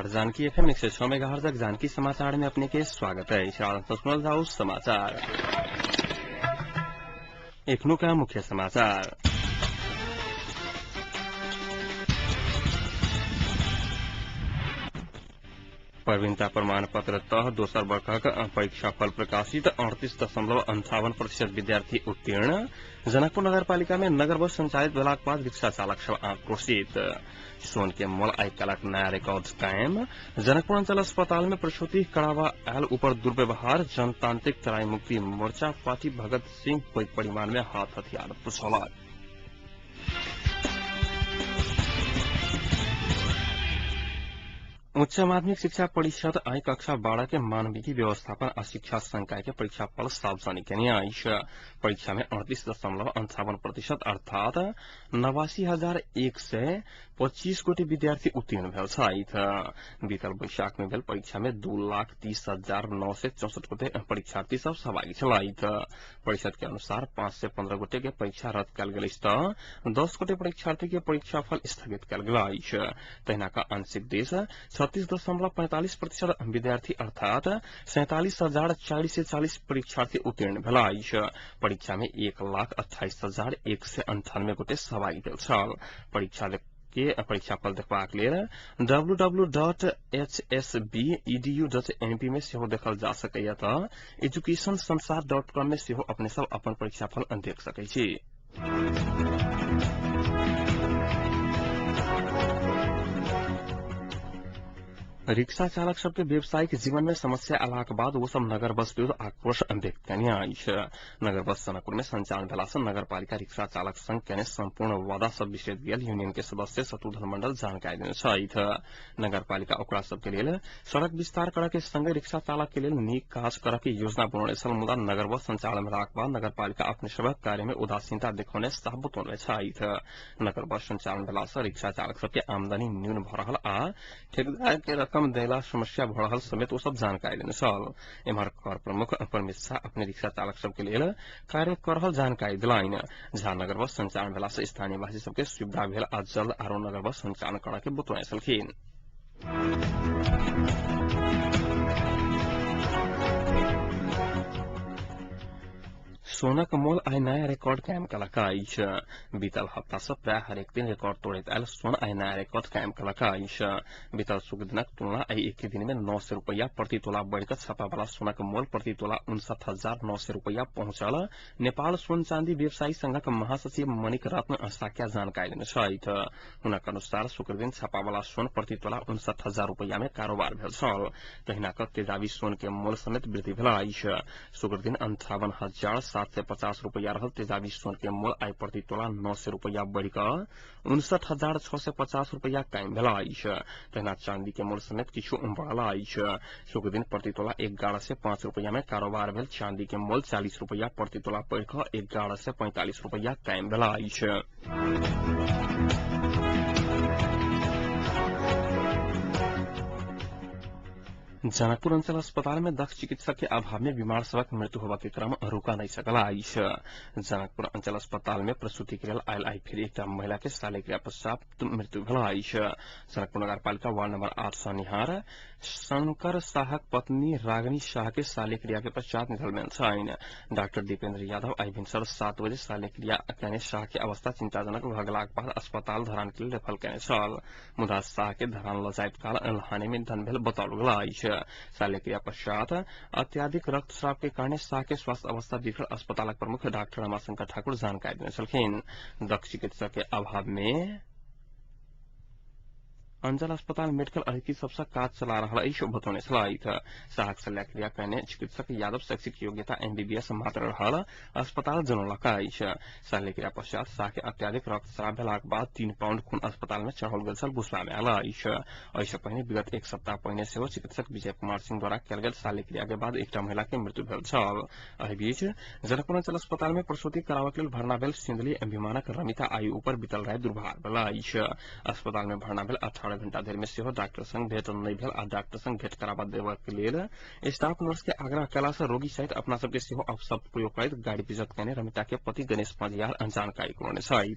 नमस्कार, Janaki FM 106 megahertz Janaki समाचार में अपने के स्वागत है। सुनल जाऊ समाचार। एखनु का मुख्य समाचार। प्रवीणता प्रमाण पत्र तह दोसर वर्गक परीक्षा फल प्रकाशित। 38.58% विद्यार्थी उत्तीर्ण। जनकपुर नगरपालिका में नगर बस संचालित भेलाक बाद रिक्शा चालक सब आक्रोशित। सोन के मोल आइ कालक नया रिकॉर्ड कायम। जनकपुर अंचल अस्पताल में प्रसूति करावा आयल ऊपर दुर्व्यवहार। जनतांत्रिक तराई मुक्ति मोर्चा पार्टी भगत सिंह पैघ परिमाण में हाथ हथियार पुछलक। उच्च माध्यमिक शिक्षा परिषद आई कक्षा 12 के मानविकी व्यवस्थापन आ शिक्षा संकाय के परीक्षा फल सार्वजनिक केने अछि। परीक्षा में 38.58% अर्थात 89,125 गोटे विद्यार्थी उत्तीर्ण भेल छथि। बीतल वैशाख में भेल परीक्षा में 2,30,964 गोटे परीक्षार्थी सब सहभागी छलथि। परिषद के अनुसार 5 से 15 गोटे के परीक्षा रद्द कयल गेल अछि त 10 गोटे परीक्षार्थी के परीक्षा फल स्थगित कयल गेल अछि। तहिना का आंशिक देश 36.45% विद्यार्थी अर्थात 47,440 परीक्षार्थी उत्तीर्ण भेल अछि। परीक्षा में 1,28,198 गोटे सहभागी भेल छल। परीक्षा के परीक्षा फल देखबाक लेल www.hsbedu.np में सेहो देखल जा सकैया त educationsansar.com में सेहो अपने सब अपन परीक्षा फल देख सकै छी। रिक्शा चालक सबके व्यावसायिक जीवन में समस्या अलाक बाद वो सब नगर बस विरुद्ध आक्रोश व्यक्त केने अछि। नगर बस जनकपुर में संचालन भेला से नगरपालिका रिक्शा चालक संघ केने संपूर्ण वादा सब बिसरि गेल यूनियन के सदस्य शत्रुघ्न मंडल जानकारी देने छथि। नगरपालिका ओकरा सबके लेल सड़क विस्तार करऽ के संगे रिक्शा चालक के लेल नीक काज करऽ के योजना बनौने छल, मुदा नगर बस संचालन भेलाक बाद नगरपालिका अपने सबक कार्य में उदासीनता देखौने साफ बतौने छथि। नगर बस संचालन भेला से रिक्शा चालक सबके आमदनी न्यून भऽ रहल आ ठेकेदार के रकम देला समस्या भऽ रहल समेत ओ सब जानकारी देने छल। एम्हर कर प्रमुख परमेश शाह अपने रिक्शा चालक सबके लेल कार्य कर रहल जानकारी दिलनि। झा नगर बस संचालन भेला से स्थानीयवासी सबके सुविधा भेल आ जल्द आरो नगर बस संचालन करऽ के बतौने छलखिन। सोनक मोल आइ नया रिकॉर्ड कायम कलक अछि। बीतल हप्ता से प्राय हरेक दिन रिकॉर्ड तोड़ैत आयल सोन आइ नया रिकॉर्ड कायम कलक अछि। बीतल शुक्र दिनक तुलना आइ एक दिन में 900 रुपया प्रति तोला बढ़िकऽ छापा वाला सोनक मोल प्रति तोला 59,900 रुपया पहुंचल। नेपाल सोन चांदी व्यवसायी संघक महासचिव मणिक रत्न साक्या जानकारी देने छथि। हुनक अनुसार शुक्र दिन छापा वाला सोन प्रति तोला 59,000 रुपया में कारोबार भेल छल। तहिना कऽ तेजाबी सोन के मोल समेत वृद्धि भेल अछि। शुक्र दिन 58,750 रुपया रहल तेजाबी सोन के मोल आइ प्रति तोला 900 रुपया बढ़िकऽ 59,650 रुपया कायम भेल अछि। तहिना चांदी के मोल समेत किछु बढ़ल अछि। शुक्र दिन प्रति तोला 1105 रुपया में कारोबार भेल चांदी के मोल 40 रुपया प्रति तोला बढ़िकऽ 1145 रुपया कायम भेल अछि। जनकपुर अंचल अस्पताल में दक्ष चिकित्सक के अभाव में बीमार सबक मृत्यु होबा के क्रम रोका नहीं सकल अछि। जनकपुर अंचल अस्पताल में प्रसूति के लेल आयल आई फेर एकटा महिला के शल्यक्रिया पश्चात मृत्यु भेल अछि। जनकपुर नगरपालिका वार्ड नंबर 8 सनिहार शंकर शाहक पत्नी रागिनी शाह के शल्यक्रिया के पश्चात निधन भेल छनि। डाक्टर दीपेन्द्र यादव आई भिनसर 7 बजे शल्यक्रिया केने शाह के अवस्था चिंताजनक भऽ गेलाक बाद अस्पताल धरान के लेल रेफर केने छल, मुदा शाह के धरान लऽ जाइत काल लहाने में निधन भेल बताओल गेल अछि। शल्यक्रिया पश्चात अत्याधिक रक्तस्राव के कारण शाह के स्वास्थ्य अवस्था बिगड़ल अस्पतालक प्रमुख डाक्टर रमाशंकर ठाकुर जानकारी देने छलखिन। दक्ष चिकित्सक के अभाव में अंचल अस्पताल मेडिकल अधिकारी सबसँ काज चला रहल अछि बतौने छलथि। शाहक शल्यक्रिया कयने चिकित्सक यादव शैक्षिक योग्यता एमबीबीएस मात्र रहल अस्पताल जनौलक अछि। शल्यक्रिया पश्चात शाह के अत्याधिक रक्तस्राव भेलाक बाद 3 पाउंड खून अस्पताल में चढ़ाओल गेल छल बुझबा में आयल अछि। एहिसँ पहिने विगत एक सप्ताह पहिने सेहो चिकित्सक विजय कुमार सिंह द्वारा कयल गेल शल्यक्रिया के बाद एकटा महिला के मृत्यु भेल छल। एहि बीच जनकपुर अंचल अस्पताल में प्रसूति कराबय के लेल भर्ना भेल सिंधुली विमानक रमिता आयु ऊपर बीतल राति दुर्भार भेल अछि। अस्पताल में भर्ना भेल 18 18 घंटा धरि में सेहो डॉक्टर संग भेंट नहि भेल आ डॉक्टर संग भेंट कराबा देबाक लेल स्टाफ नर्स के आग्रह कयला से रोगी सहित अपना सबके सेहो अपशब्द प्रयोग करैत गाड़ी बेइज्जत केने रमिता के पति गणेश पंजियार जानकारी करौने छथि।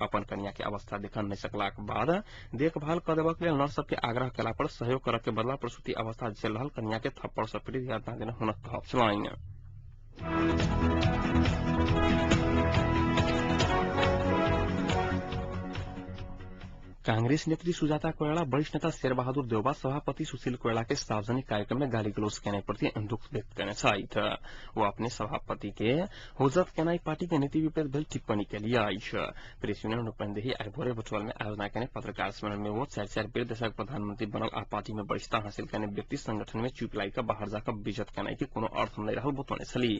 अपन कन्या के अवस्था देखन नहि सकलाक बाद देखभाल क देबाक लेल नर्स सबके आग्रह कयला पर सहयोग करऽ के बदला प्रसूति अवस्था झेल रहल कन्या के थप्पड़ सँ पीड़ित यातना देने हुनक कहब छलनि। कांग्रेस नेत्री सुजाता कोइराला वरिष्ठ नेता शेरबहादुर देउवा सभापति सुशील कोइराला के सार्वजनिक कार्यक्रम में गाली गलौज केने प्रति दुख व्यक्त केने छथि। ओ अपने सभापति के हुज्जत केनाई पार्टी के नीति विपरीत भेल टिप्पणी केली अछि। प्रेस यूनियन रूपन्देही आइ भोरे बुटवल में आयोजना केने पत्रकार सम्मेलन में वो 4-4 बेर देशक प्रधानमंत्री बनल आ पार्टी में वरिष्ठता हासिल केने व्यक्ति संगठन में चुप लागि कऽ बाहर जाकऽ बेइज्जत केनाई के कोनो अर्थ नहि रहल बतौने छलीह।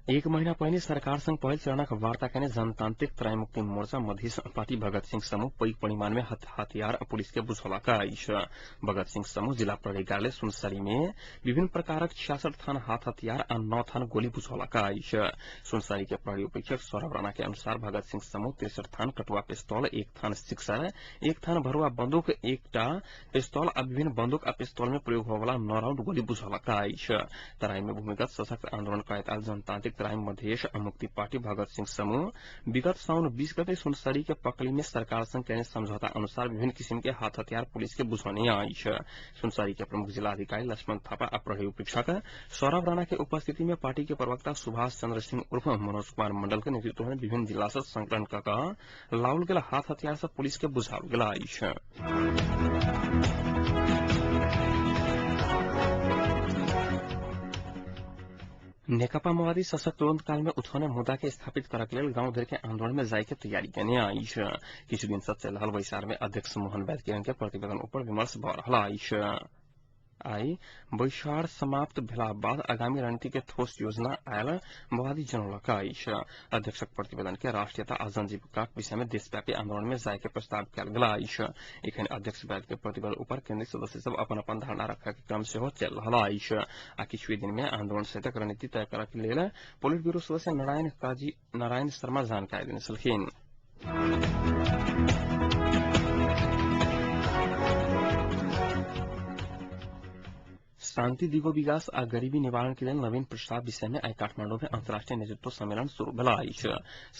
एक महीना पहिने सरकार संग पहिल चरणक वार्ता केने जनतांत्रिक तराई मुक्ति मोर्चा मधेश पार्टी भगत सिंह समूह पैघ परिमाण में हथियार पुलिस के बुझौलक अछि। भगत सिंह समूह जिला प्रहरी कार्यालय सुनसरी में विभिन्न प्रकारक 66 थान हाथ हथियार आ 9 थान गोली बुझौलक अछि। सुनसरी के प्रहरी उपरीक्षक सौरभ राणा के अनुसार भगत सिंह समूह 63 थान कटुआ पिस्तौल, 1 थान सिक्सर, 1 थान भरुआ बंदूक, 1टा पिस्तौल आ विभिन्न बंदूक आ पिस्तौल में प्रयोग होवला 9 राउंड गोली बुझौलक अछि। तराई में भूमिगत सशक्त आंदोलन करैत आयल जनतांत्रिक तराई मधेश मुक्ति पार्टी भगत सिंह समूह विगत साउन 20 गते सुनसरी के पकली में सरकार संग केने समझौता अनुसार विभिन्न किसिम के हाथ हथियार पुलिस के बुझौने अछि। सुनसरी के प्रमुख जिलाधिकारी लक्ष्मण थापा आ प्रहरी उपरीक्षक सौरभ राणा के उपस्थिति में पार्टी के प्रवक्ता सुभाष चंद्र सिंह उर्फ मनोज कुमार मंडल के नेतृत्व में विभिन्न जिला से संकलन क कऽ लाओल गेल हाथ हथियार सब पुलिस के बुझाओल गेल अछि। नेकपा माओवादी सशक्त तुरंत काल में उठौने मुद्दा के स्थापित करक लेल गांव धरि के आंदोलन में जाय के तैयारी केने अछि। किछु दिन से चलि रहल बैसार में अध्यक्ष मोहन वैद्य के प्रतिवेदन ऊपर विमर्श भऽ रहल अछि। आइ बैसार समाप्त भेला बाद आगामी रणनीति के ठोस योजना आयल माओवादी जनौलक अछि। अध्यक्षक प्रतिवेदन के राष्ट्रीयता आ जनजीविकाक विषय में देशव्यापी आंदोलन में जाय के प्रस्ताव कयल गेल अछि। एखन अध्यक्ष वैद्य के प्रतिवेदन ऊपर केंद्रीय सदस्य सब अपन अपन धारणा रखय के क्रम सेहो चलि रहल अछि आ किछु दिन में आंदोलन सहितक रणनीति तय करक लेल पोलिट ब्यूरो सदस्य नारायण शर्मा जानकारी देने छलखिन। शांति दिगो विकास आ गरीबी निवारण के लेल नवीन प्रस्ताव विषय में आइ काठमांडू में अंतर्राष्ट्रीय नेतृत्व सम्मेलन शुरू भेल अछि।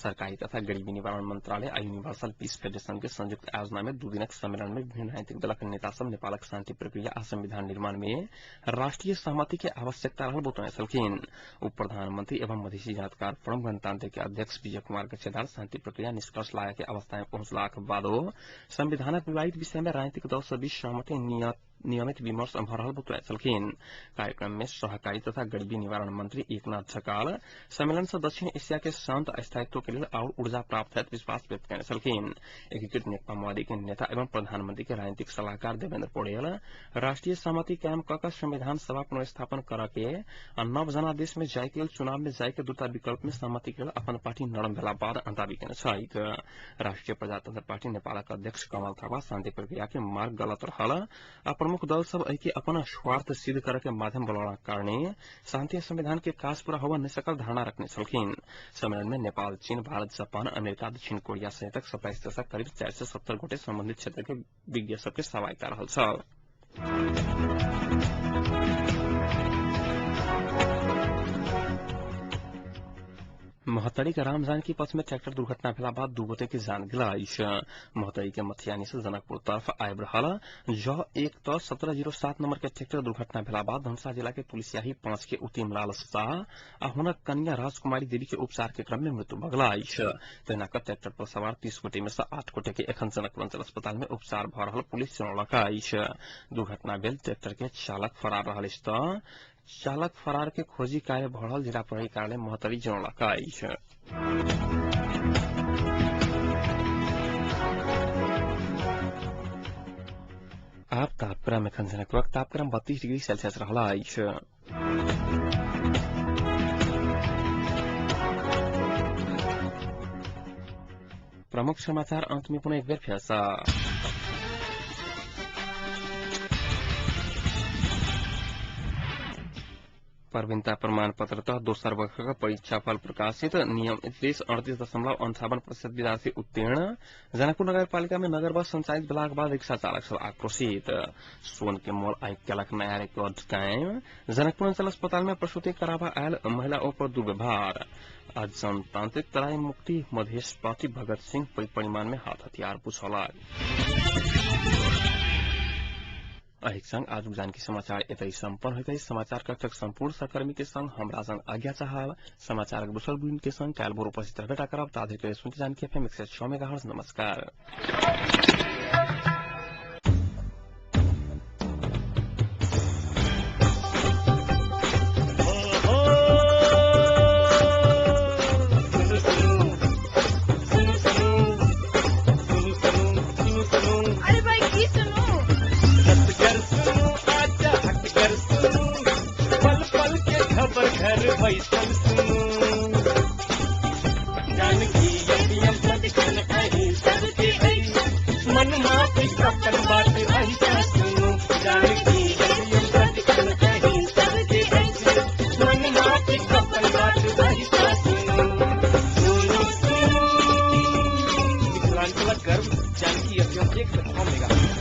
सरकारी तथा गरीबी निवारण मंत्रालय आ यूनिवर्सल पीस फेडरेशन के संयुक्त आयोजना में 2 दिनक सम्मेलन में विभिन्न राजनीतिक दलक नेता सब नेपालक शांति प्रक्रिया आ संविधान निर्माण में राष्ट्रीय सहमति के आवश्यकता रहल बतौने छलखिन। उप प्रधानमंत्री एवं मधेसी जनाधिकार फोरम गणतांत्रिक के अध्यक्ष विजय कुमार गच्छेदार शांति प्रक्रिया निष्कर्ष लागे के अवस्था में पहुंचलाक बादो संविधानक विवादित विषय में राजनीतिक दल सब बीच सहमति नियमित विमर्श भऽ रहल बतौने छलखिन। कार्यक्रम में सहकारी तथा गरीबी निवारण मंत्री एकनाथ ढकाल सम्मेलन से दक्षिण एशिया के शांत स्थायित्व के लेल और ऊर्जा प्राप्त होयत विश्वास व्यक्त केने छलखिन। एकीकृत नेकपा माओवादी के नेता एवं प्रधानमंत्री के राजनीतिक सलाहकार देवेन्द्र पौडेल राष्ट्रीय सहमति कायम कऽ कऽ संविधान सभा पुनर्स्थापन करऽ के आ नव जनादेश में जाय के लेल चुनाव में जाय के दूटा विकल्प में सहमति के लेल अपन पार्टी नरम भेला बाद दावी केने छथि। राष्ट्रीय प्रजातंत्र पार्टी नेपालक अध्यक्ष कमल थापा शांति प्रक्रिया के मार्ग गलत रहल आ प्रमुख दल सब एहि के अपन स्वार्थ सिद्ध करे के माध्यम बनौलाक कारणे शांति संविधान के काज पूरा होबय नहि सकल धारणा रखने छलखिन। सम्मेलन में नेपाल, चीन, भारत, जापान, अमेरिका, दक्षिण कोरिया सहितक 27 देशक करीब 470 गोटे संबंधित क्षेत्र के विज्ञ सबके सहभागिता रहल छल। महोत्तरी के रामजानकी पथ में ट्रैक्टर दुर्घटना भेला बाद 2 गोटे के जान गेल अछि। महोत्तरी के मथियानी से जनकपुर तरफ आबि रहल ज 1 त 1707 नंबर के ट्रैक्टर दुर्घटना भेला बाद धनुषा जिला के पुलिसियाही 5 के उत्तिम लाल शाह आ हुनक कन्या राजकुमारी देवी के उपचार के क्रम में मृत्यु भऽ गेल अछि। तहिना कऽ ट्रैक्टर पर सवार 30 गोटे में से 8 गोटे के एखन जनकपुर अंचल अस्पताल में उपचार भऽ रहल पुलिस जनौलक अछि। दुर्घटना भेल ट्रैक्टर के चालक फरार रहल अछि तऽ चालक फरार के खोजी कार्य भऽ रहल जिला प्रहरी कार्यालय महोत्तरी जनौलक अछि। आब तापक्रम एखन जनकपुरक तापक्रम 32 डिग्री सेल्सियस रहल अछि। प्रमुख समाचार अंत में पुनः एक बेर फेर सँ। प्रवीणता प्रमाण पत्र तह दोसर वर्षक परीक्षा फल प्रकाशित। नियम 38.58% विद्यार्थी उत्तीर्ण। जनकपुर नगरपालिका में नगर बस संचालित भेलाक बाद रिक्शा चालक सब आक्रोशित। सोन के मोल आइ केलक नया रिकॉर्ड कायम। जनकपुर अंचल अस्पताल में प्रसूति कराबा आयल महिला ऊपर दुर्व्यवहार। आज जनतांत्रिक तराई मुक्ति मधेश पार्टी भगत सिंह पैघ परिमाण में हाथ हथियार बुझौलक। एहिक संग आजुक जानकी समाचार एतै सम्पन्न होइत अछि। समाचार कक्षक सम्पूर्ण सहकर्मी के संग हमरा संग आज्ञा चाहब। समाचारक दोसर बुलेटिन के संग काल्हि भोर उपस्थित रहबे करब। ताधरि के सुनते जानकी एफएम 106 मेगाहर्ट्ज। नमस्कार। अरे भाई की सुनू? पल पल के खबर घर बैसल सुनू। जानकी एफएम सदिखन अहीं सबके अछि, मन माफिक अपन बात अहिसँ सुनू। जानकी एफएम सदिखन अहीं सबके अछि, मन माफिक अपन बात अहिसँ सुनू। सुनू सुनू मिथिलांचलक गर्व जानकी एफएम 106 मेगा।